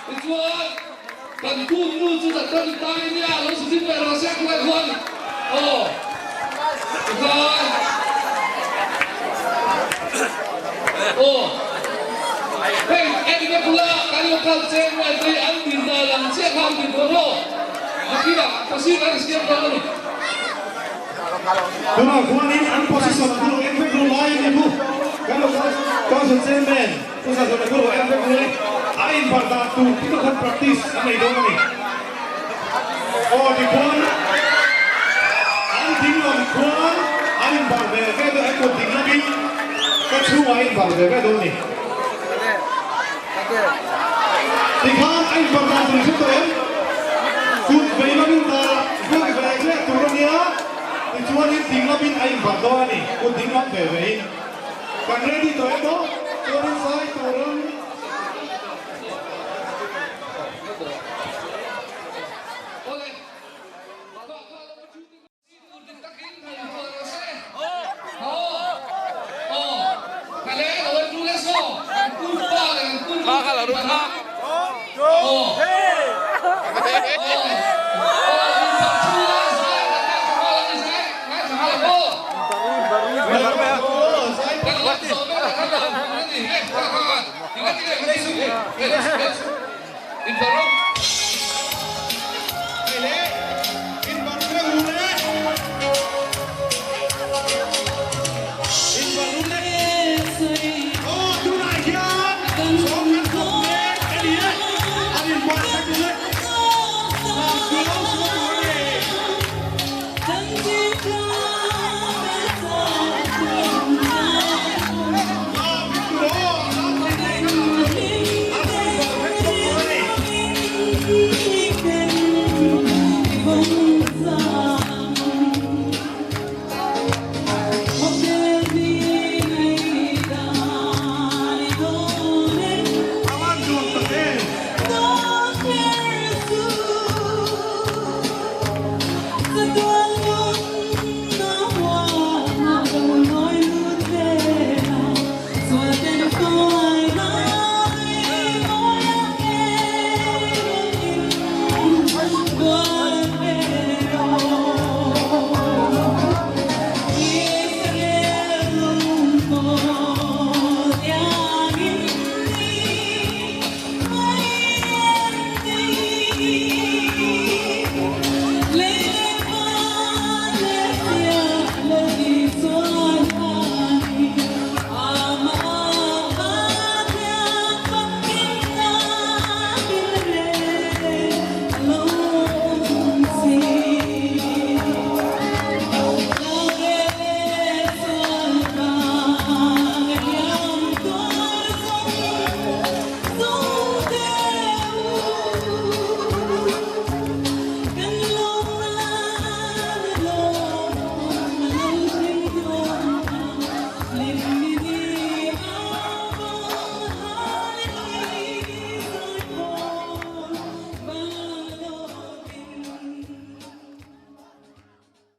Tichuan, kan kung nu chu ta tan tai nia lo si zing ve rawh se khulai khuan aw tikhan aw heng en vek ula kan local cheng ruai te hi an din dan ang chiah kha an din dawn aw nakinah pasir an siam dawn a ni. Tunah khuanin an position a lo en vek lo lai a ni thu kan lo council chairman Pu Zazawna chu lo en vek lo e. A inbarh dan tur chu ka khan practice a nei dawn a ni. Aw tikhuan an ding lam khuan an inbarh ve ve dawn an kut ding lamin ka chhungah a inbarh ve ve dawn a ni. Tikhan a inbarh dan tur i hre tawh em? Kut vei lamin darah vek ve ve tur a nia, tichuanin ding lamin a inbarh dawn a ni, kut ding lam ve ve in. Kan ready tawh em aw? Chuanin zai turin.